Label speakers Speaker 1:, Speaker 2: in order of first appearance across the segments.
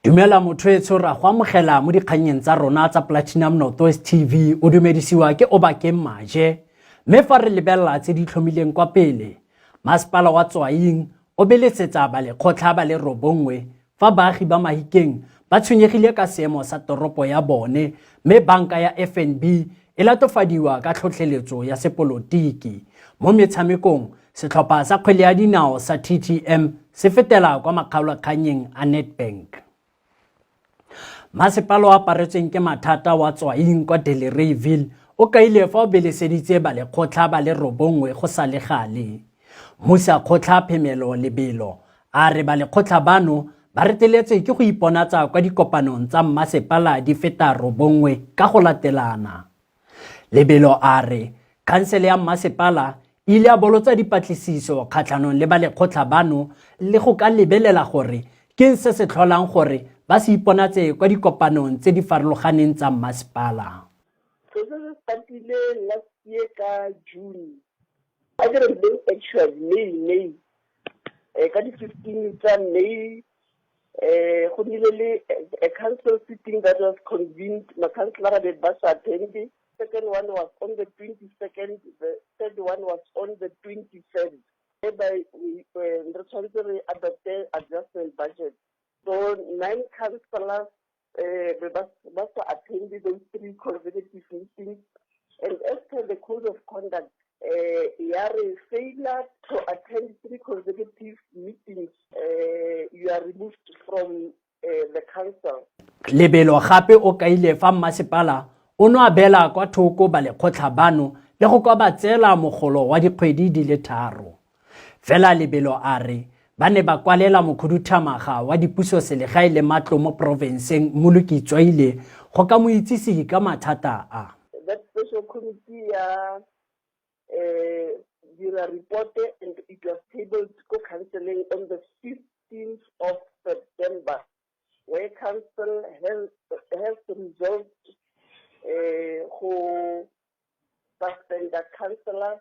Speaker 1: Dumela motho etsho, ra go amogela mo dikgannyeng tsa rona tsa Platinum Northwest TV. O dumedisiwa ke Obakeng Maje. Mme fa re lebelela tse di tlhomileng kwa pele, masepala wa Tswaing o belesetsa balekgotlha ba le 9 fa baagi ba Mahikeng ba tshwenyegile ka seemo sa toropo ya bone, mme banka ya FNB e latofadiwa ka tlhotlheletso ya sepolotiki. Mo metshamekong, setlhopha sa kgwele ya dinao sa TTM se fetela kwa makgaolakgannyeng a Nedbank. Masepala o aparetsweng ke mathata wa Tswaing kwa Delareyville o kaile fa o beleseditse balekgotlha ba le 9 go sa le gale. Mmusa kgotlha Phemelo Lebelo a re balekgotlha bano ba reteletswe ke go iponatsa kwa dikopanong tsa mmasepala di feta 9 ka go latelana. Lebelo a re khansele ya mmasepala e ile ya bolotsa dipatlisiso kgatlhanong le balekgotlha bano le go ka lebelela gore ke se se tlholang gore ba se iponatse kwa dikopanong tse di farologaneng tsa mmasepala.
Speaker 2: So se se startile last year ka June. A ke re May, actually, May. Ka di-15 tsa May, go nnile le a council sitting that was convened, ma-councillor be ba sa attend. Second one was on the 22nd, the third one was on the 23rd. Whereby we re tshwanetse re adopte adjustment budget. So 9 councillors be ba sa attend those 3 consecutive meetings. And as per the code of conduct, ya re failure to attend 3 consecutive meetings, you are removed from the council.
Speaker 1: Lebelo gape o kaile fa mmasepala o no abela kwa thoko balekgotlha bano le go kwa ba tseela mogolo wa dikgwedi di le 3. Fela Lebelo a re ba ne ba kwalela mokhuduthamaga wa dipuso selegae le matlo mo porofenseng Mmoloki Tswaile go ka mo itsise ka mathata a.
Speaker 2: That special committee ya dira report and it was tabled ko counseling on the 15th of September, where council has resolved go suspend the councillors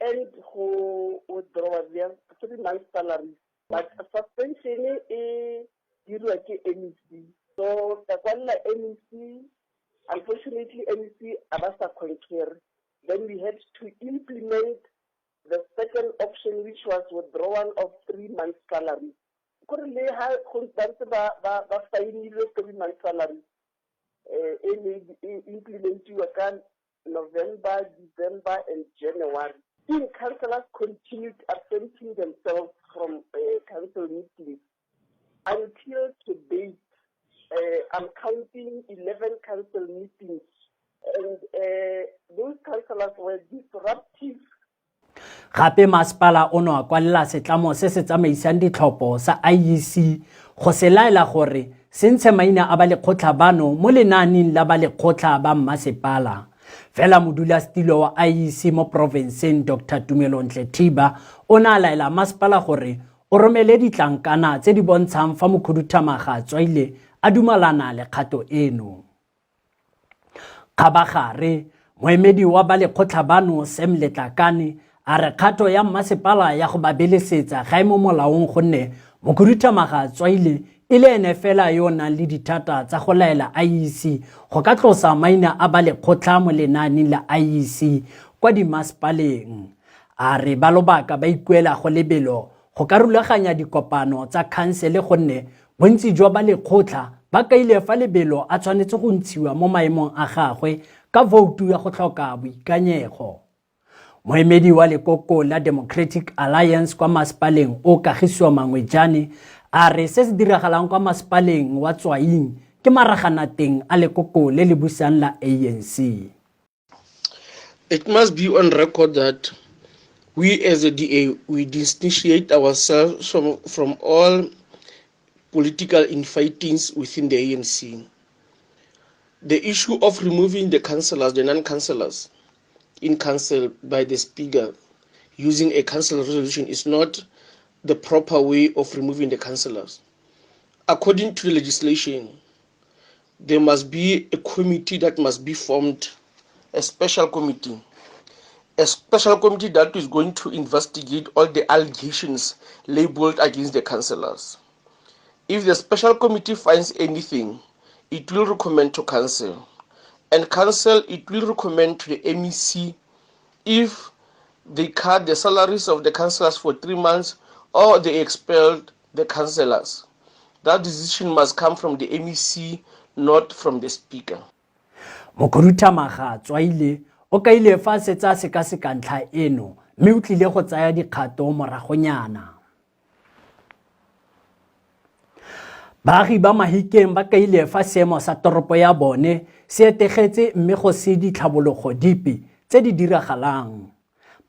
Speaker 2: and go withdraw their 3 months salaries. But suspension e dirwa ke MEC. So ka kwalela MEC, unfortunately MEC a ba sa concur. Then we had to implement the second option, which was withdrawal of 3 months salary. Kore le ha go ntse ba fainilwe 3 months salary, e ne e implementiwa ka November, December and January. Team councillors continued absenting themselves from council meetings until to date. I'm counting 11 council meetings, and those councillors were disruptive.
Speaker 1: Gape masepala o no a kwalela setlamo se se tsamaisang ditlhopho sa IEC go se laela gore se ntshe maina a balekgotlha bano mo lenaaneng la balekgotlha ba mmasepala. Fela modulasetilo wa IEC mo porofenseng Dr Tumelontle Thiba o ne a laela masepala gore o romele ditlankana tse di bontshang fa mokhuduthamaga Tswaile a dumalana le kgato eno. Kgabagare, moemedi wa balekgotlha bano Sam Letlakane a re kgato ya mmasepala ya go ba belesetsa ga e mo molaong gonne mokhuduthamaga Tswaile e le ene fela yo o nang le dithata tsa go laela IEC go ka tlosa maina a balekgotlha mo lenaaneng la IEC kwa dimasepaleng. A re ba lobaka ba ikuela go Lebelo go ka rulaganya dikopano tsa khansele gonne bontsi jwa balekgotlha ba kaile fa Lebelo a tshwanetse go ntshiwa mo maemong a gagwe ka voutu ya go tlhoka boikanyego. Moemedi wa lekoko la Democratic Alliance kwa masepaleng o Kagiso Mangwejane a re se se diragalang kwa masepaleng wa Tswaing ke maraganateng a lekoko le le busang la ANC.
Speaker 3: It must be on record that we as a DA, we distantiate ourselves from all political infightings within the ANC. The issue of removing the councillors, the non-councillors in council by the speaker using a council resolution is not the proper way of removing the councillors. According to the legislation, there must be a committee that must be formed, a special committee. A special committee that is going to investigate all the allegations labeled against the councillors. If the special committee finds anything, it will recommend to council. And council, it will recommend to the MEC if they cut the salaries of the councillors for 3 months or they expelled the councillors. That decision must come from the MEC, not from the speaker.
Speaker 1: Mokhuduthamaga Tswaile o kaile fa setse a sekaseka ntlha eno mme o tlile go tsaya dikgato moragonyana. Baagi ba Mahikeng ba kaile fa seemo sa toropo ya bone se etegetse mme go se ditlhabologo dipe tse di diragalang.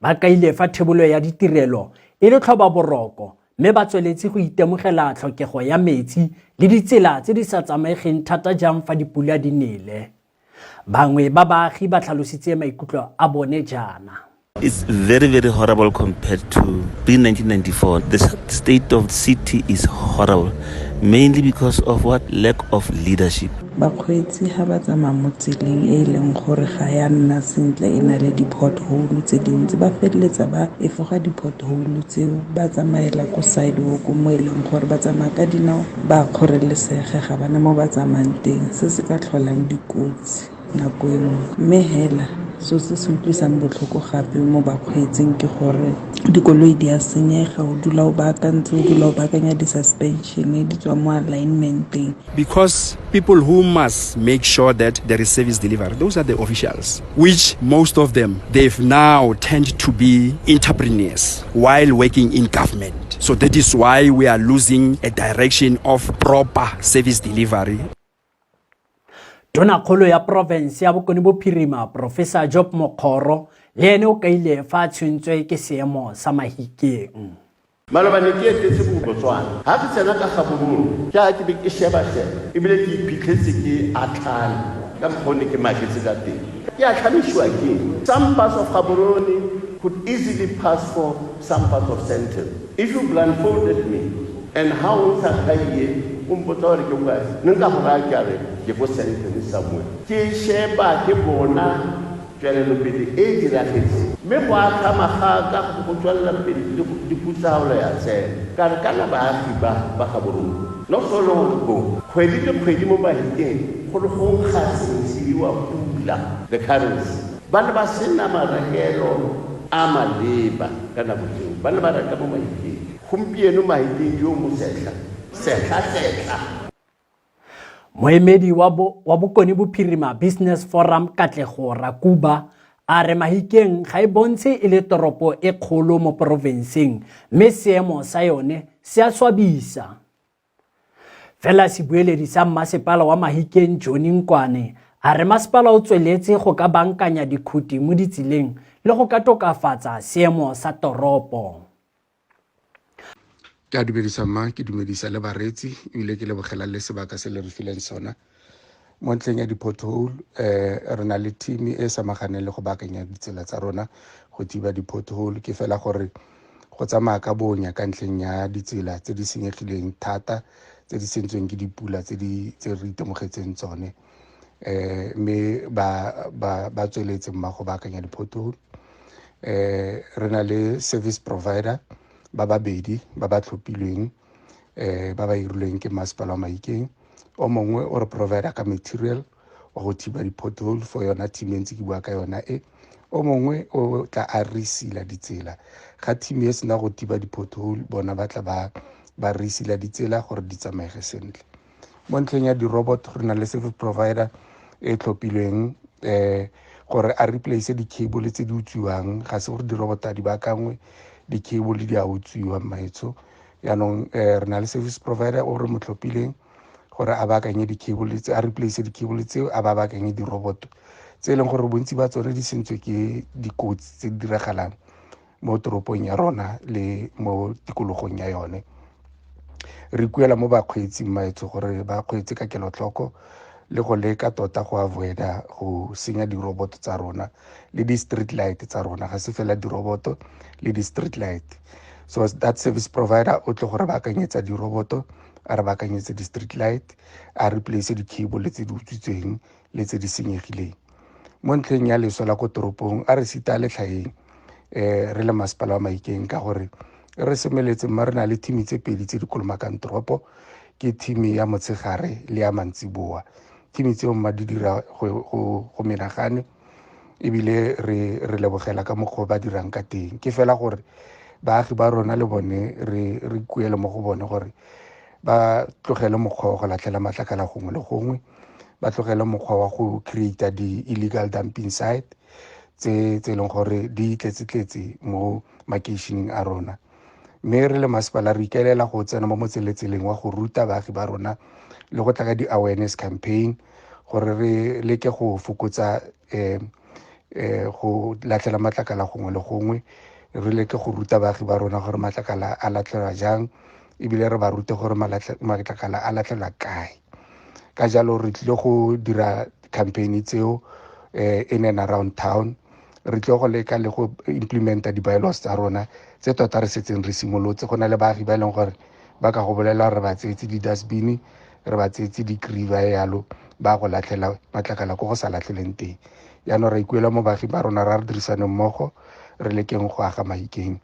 Speaker 1: Ba kaile fa thebolo ya ditirelo e le tlhoba boroko mme ba tsweletse go itemogela tlhokego ya metsi le ditsela tse di sa tsamaegeng thata jang fa dipula di nele. Bangwe ba baagi ba tlhalositse maikutlo a bone jaana.
Speaker 4: It's very, very horrible compared to pre-1994. The state of the city is horrible, mainly because of what? Lack of leadership.
Speaker 5: Bakgweetsi ga ba tsamaya mo tseleng e e leng gore ga ya nna sentle, e na le di-pothole tse dintsi, ba feleletsa ba efoga di-pothole tseo, ba tsamaela ko sidewalk mo e leng gore ba tsamaya ka dinao, ba kgorelesega, ga bana mo ba tsamayang teng, se se ka tlholang dikotsi nako e nngwe. Mme hela so se se utlwisang botlhoko gape mo bakgweetsing ke gore dikoloi di a senyega, o dula o baakantse, o dula o baakanya di-suspension, di tswa mo alignmenteng.
Speaker 6: Because people who must make sure that there is service delivery, those are the officials, which most of them, they've now tend to be entrepreneurs while working in government. So that is why we are losing a direction of proper service delivery.
Speaker 1: Tonakgolo ya porofense ya Bokone Bophirima, Professor Job Mokgoro, le ene o kaile fa a tshwentswe ke seemo sa Mahikeng.
Speaker 7: Maloba ne ke etetse Botswana. Ga ke tsena ka Gaborone, ke a ke be ke sheba-sheba ebile ke iphitlhetse ke atlhame ka mokgwa o ne ke maketse ka teng. Ke atlhamisiwa ke some parts of Gaborone could easily pass for some parts of Sandton. If you blindfolded me and ha o ntsha kgaie, o mpotsa gore ke kae, ne nka go raya ke a re ke ko Sandton somewhere. Ke sheba, ke bona tswelelopele e e diragetseng, mme go atlhama ga ka go tswelela pele diputsaolo ya tsena ka re kana baagi ba ba Gaborone not so long ago, kgwedi le kgwedi mo Mahikeng go le go nkga sengwe se biwa pula, the currency. Ba ne ba sena marekelo a maleba ka nako tseo, ba ne ba reka mo Mahikeng. Gompieno Mahikeng yo mo setlha setlha setlha.
Speaker 1: Moemedi wa Bokone Bophirima Business Forum, Katlego Rakuba, a re Mahikeng ga e bontshe e le toropo e kgolo mo porofenseng mme seemo sa yone se a swabisa. Fela sebueledi sa mmasepala wa Mahikeng, Johnny Nkwane, a re masepala o tsweletse go ka bankanya dikhuti mo ditseleng le go ka tokafatsa seemo sa toropo.
Speaker 8: Ke a dumedisa mma, ke dumedisa le bareetsi, ebile ke lebogela le sebaka se le re fileng sona. Mo ntlheng ya di-pothole, re na le team e samaganeng le go baakanya ditsela tsa rona go thiba di-pothole. Ke fela gore go tsamaya ka bonya ka ntlheng ya ditsela tse di senyegileng thata, tse di sentsweng ke dipula tse di tse re itemogetseng tsone, mme ba tsweletse mma go baakanya di-pothole. Re na le service provider ba babedi ba ba tlhophilweng, ba ba irilweng ke masepala wa Mahikeng. O mongwe o re provider ka material wa go thiba di-pothole for yona team e ntse ke bua ka yona e. O mongwe o tla a resila ditsela. Ga team e sena go thiba di-pothole, bona ba tla ba resila ditsela gore di tsamaege sentle. Mo ntlheng ya di-robot, re na le service provider e tlhophilweng gore a replace di-cable tse di utswiwang. Ga se gore di-robot a di baakangwe, di-cable di a utswiwa, mmaetsho. Yaanong re na le service provider o re mo tlhophileng gore a baakanye di-cable tse, a replace di-cable tseo, a ba baakanye di-robot tse e leng gore bontsi ba tsone di sentswe ke dikotsi tse di diragalang mo toropong ya rona le mo tikologong ya yone. Re kuela mo bakgweetsing, maetsho, gore ba kgweetse ka kelotlhoko le go leka tota go avoida go senya di-robot tsa rona le di-street light tsa rona. Ga se fela di-roboto le di-street light. So that service provider o tle gore baakanyetsa di-roboto, a re baakanyetse di-street light, a replace di-cable tse di utswitsweng le tse di senyegileng. Mo ntlheng ya leswe la ko toropong, a re sita letlhaeng re le masepala wa Mahikeng, ka gore re semeletse mma re na le team tse pedi tse di kolomakang toropo. Ke team ya motshegare le ya mantsiboa. Team tseo mma di dira go menagane, ebile re lebogela ka mokgwa ba dirang ka teng. Ke fela gore baagi ba rona le bone re ikuele mo go bone gore ba tlogele mokgwa wa go latlhela matlakala gongwe le gongwe, ba tlogele mokgwa wa go create di-illegal dumping site tse e leng gore di tletse-tletse mo makeišeneng a rona. Mme re le masepala re ikaelela go tsena mo motseletseleng wa go ruta baagi ba rona le go tla ka di-awareness campaign gore re leke go fokotsa go latlhela matlakala gongwe le gongwe. Re leke go ruta baagi ba rona gore matlakala a latlhelwa jang, ebile re ba rute gore matlakala a latlhelwa kae. Ka jalo re tlile go dira campaign tseo in and around town. Re tlile go leka le go implementa di-bylaws tsa rona tse tota re setseng re simolotse. Go na le baagi ba e leng gore ba ka go bolela re ba tseetse di-dustbin, re ba tseetse di-griever yalo, ba go latlhela matlakala ko go sa latlheleng teng. Jaanong ra ikuela mo baagi ba rona, ra re dirisane mmogo, re lekeng go aga Mahikeng.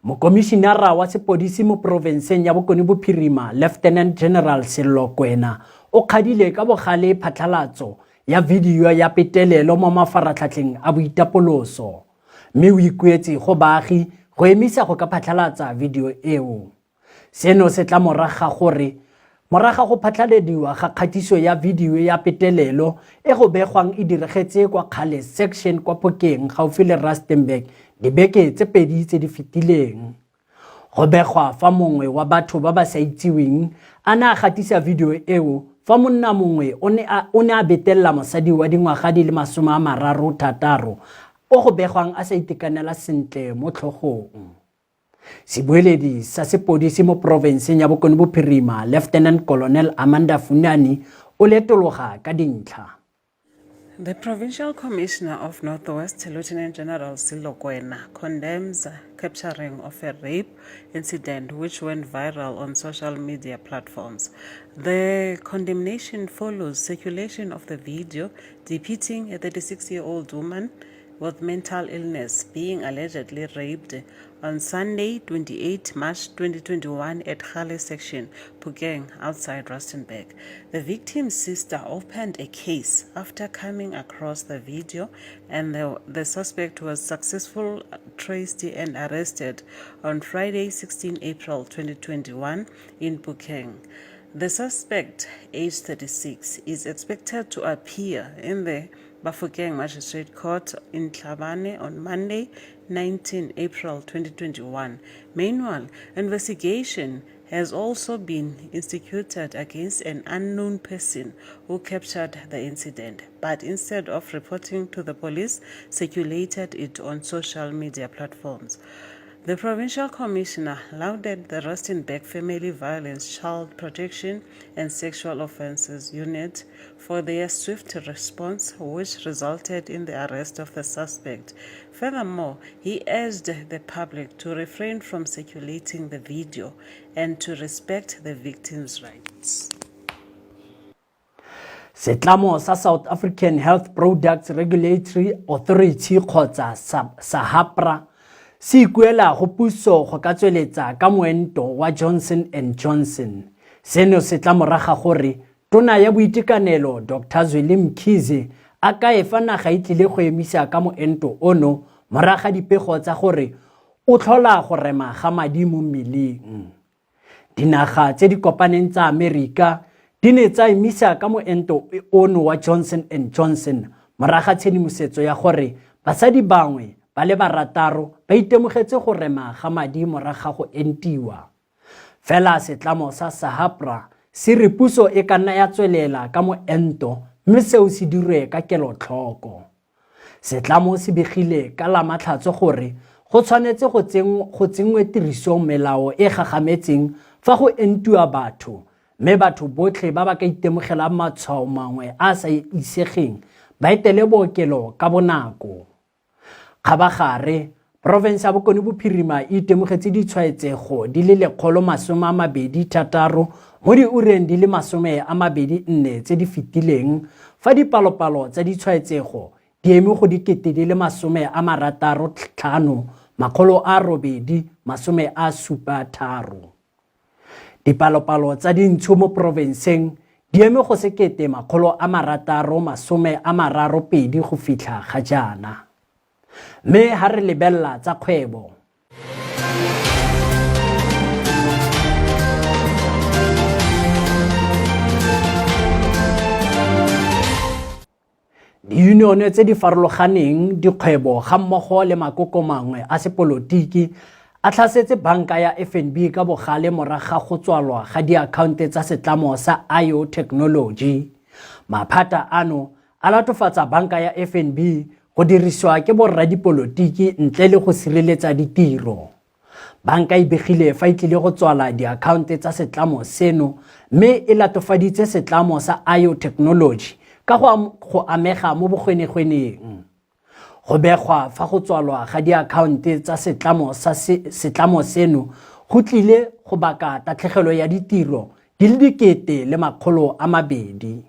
Speaker 1: Mokomišinara wa sepodisi mo porofenseng ya Bokone Bophirima, Lieutenant General Sello Kwena, o kgadile ka bogale phatlhalatso ya video ya petelelo mo mafaratlhatlheng a boitapoloso, mme o ikuetse go baagi go emisa go ka phatlhalatsa video eo. Seno se tla morago ga gore morago ga go phatlhalediwa ga kgatiso ya video ya petelelo e go begwang e diregetse kwa Kgale Section kwa Phokeng gaufi le Rustenburg dibeke tse pedi tse di fetileng. Go begwa fa mongwe wa batho ba ba sa itsiweng a ne a gatisa video eo fa monna mongwe o ne a betelela mosadi wa dingwaga di le 36 o go begwang a sa itekanela sentle mo tlhogong. Sebueledi sa sepodisi mo porofenseng ya Bokone Bophirima, Lieutenant Colonel Amanda Funani, o letologa ka dintlha.
Speaker 9: The Provincial Commissioner of Northwest, Lieutenant General Sello Kwena, condemns capturing of a rape incident which went viral on social media platforms. The condemnation follows circulation of the video depicting a 36-year-old woman with mental illness being allegedly raped on Sunday, 28 March 2021 at Gale Section, Phokeng, outside Rustenburg. The victim's sister opened a case after coming across the video, and the suspect was successfully traced and arrested on Friday, 16 April 2021 in Phokeng. The suspect, aged 36, is expected to appear in the Bafokeng Magistrate Court in Tlhabane on Monday, 19 April 2021. Meanwhile, investigation has also been instituted against an unknown person who captured the incident, but instead of reporting to the police, circulated it on social media platforms. The provincial commissioner lauded the Rustenburg Family Violence, Child Protection and Sexual Offences Unit for their swift response, which resulted in the arrest of the suspect. Furthermore, he urged the public to refrain from circulating the video and to respect the victim's rights.
Speaker 1: Setlamo sa South African Health Products Regulatory Authority kgotsa SAHPRA se ikuela go puso go ka tsweletsa ka moento wa Johnson and Johnson. Seno se tla moraga gore Tona ya Boitekanelo Dr Zweli Mkhize a kae fa naga e tlile go emisa ka moento ono morago ga dipego tsa gore o tlhola go rema ga madi mo mmeleng. Dinaga tse di kopaneng tsa Amerika di ne tsa emisa ka moento ono wa Johnson and Johnson morago ga tshedimosetso ya gore basadi bangwe ba le barataro ba itemogetse go rema ga madi morago ga go entiwa. Fela setlamo sa SAHPRA se re puso e ka nna ya tswelela ka moento mme seo se dirwe ka kelotlhoko. Setlamo se begile ka Lamatlhatso gore go tshwanetse go tsenngwe tirisong melao e gagametseng fa go entiwa batho mme batho botlhe ba ba ka itemogelang matshwao mangwe a a sa isegeng ba etele bookelo ka bonako. Kgabagare, porofense ya Bokone Bophirima e itemogetse ditshwaetsego di le 126 mo diureng di le 24 tse di fetileng, fa dipalopalo tsa ditshwaetsego di eme go 65,873. Dipalopalo tsa dintsho mo porofenseng di eme go sekete 632 go fitlha ga jaana. Mme ha re lebelela tsa kgwebo, Diyunione tse di farologaneng, dikgwebo ga mmogo le makoko mangwe a sepolotiki a tlhasetse banka ya FNB ka bogale morago ga go tswalwa ga diakhaonte tsa setlamo sa Ayo Technology. Maphata ano a latofatsa banka ya FNB go dirisiwa ke borradipolotiki ntle le go sireletsa ditiro. Banka e begile fa e tlile go tswala diakhaonte tsa setlamo seno mme e latofaditse setlamo sa Ayo Technology ka go amega mo bogwenegweneng. Go begwa fa go tswalwa ga diakhaonte tsa setlamo sa setlamo seno go tlile go baka tatlhegelo ya ditiro di le 1200.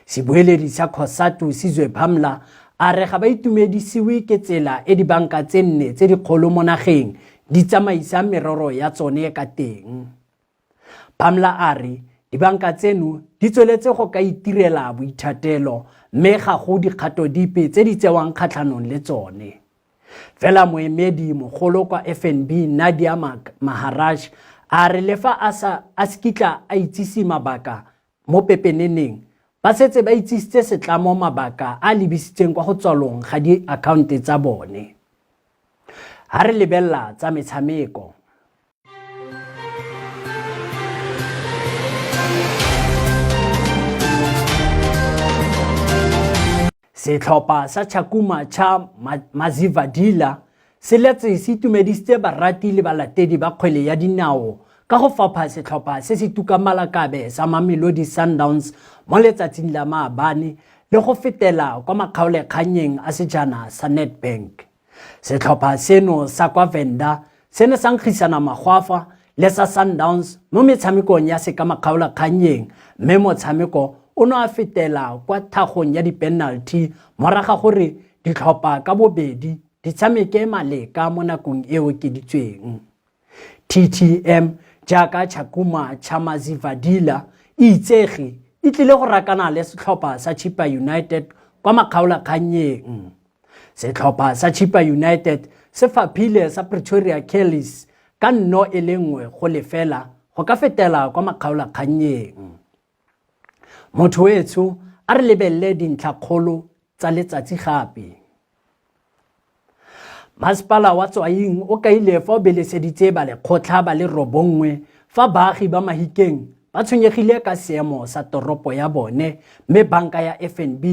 Speaker 1: Sebueledi sa Cosatu Sizwe Pamla a re ga ba itumedisiwe ke tsela e dibanka tse nne tse dikgolo mo nageng di tsamaisang merero ya tsone ka teng. Pamla a re dibanka tseno di tsweletse go ka itirela boithatelo mme ga go dikgato dipe tse di tsewang kgatlhanong le tsone. Fela moemedi mogolo kwa FNB Nadia Maharaj a re le fa a se kitla a itsise mabaka Mo pepeneneng, ba setse ba itsisitse setlamo mabaka a a lebisitseng kwa go tswalong ga diakhaonte tsa bone. Ha re lebelela tsa metshameko. Setlhopha sa Tshakhuma Tsha Mazivadila se letse se itumedisitse barati le balatedi ba kgwele ya dinao ka go fapha setlhopha se se tukang malakabe sa Mamelodi Sundowns mo letsatsing la maabane le go fetela kwa makgaolekgannyeng a sejana sa Nedbank. Setlhopha seno sa kwa Venda se ne sa nkgisana magwafa le sa Sundowns mo metshamekong ya sekamakgaolakgannyeng mme motshameko o ne wa fetela kwa thagong ya dipenalty moraga gore ditlhopha ka bobedi di tshameke maleka mo nakong e okeditsweng. TTM jaaka Tshakhuma Tsha Mazivadila e itsege e tlile go rakana le setlhopha sa Chippa United kwa makgaolakgannyeng. Setlhopha sa Chippa United se faphile sa Pretoria Callies ka 1-0 go ka fetela kwa makgaolakgannyeng. Motho wetsho a re lebelele dintlhakgolo tsa letsatsi gape. Masepala wa Tswaing o kaile fa o beleseditse balekgotlha ba le 9 fa baagi ba Mahikeng ba tshwenyegile ka seemo sa toropo ya bone mme banka ya FNB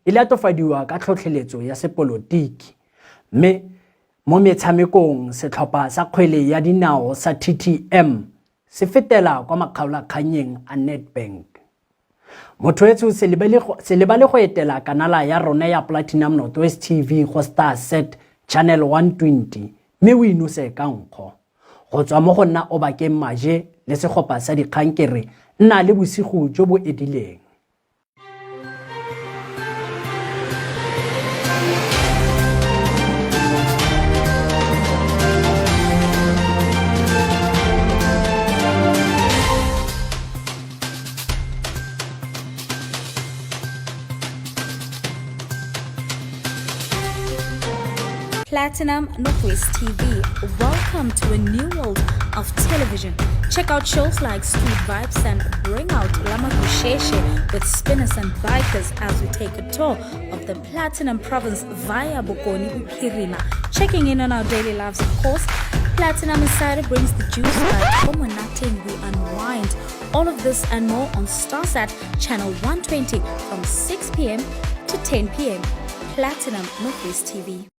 Speaker 1: e latofadiwa ka tlhotlheletso ya sepolotiki. Mme mo metshamekong setlhopha sa kgwele ya dinao sa TTM se fetela kwa makgaolakgannyeng a Nedbank. Motho etsho se lebale go etela kanala ya rona ya Platinum Northwest TV go Star Set Channel 120 mme o inose ka nkgo. Go tswa mo go nna Obakeng Maje le segopa sa dikgang ke re nna le bosigo jo bo edileng.
Speaker 10: Platinum Northwest TV. Welcome to a new world of television. Check out shows like Street Vibes and Bring Out Lama Kusheshe with spinners and bikers as we take a tour of the Platinum Province via Bokone Bophirima. Checking in on our daily lives, of course. Platinum Insider brings the juice by Komonating We Unwind. All of this and more on Starsat Channel 120 from 6 p.m. to 10 p.m. Platinum Northwest TV.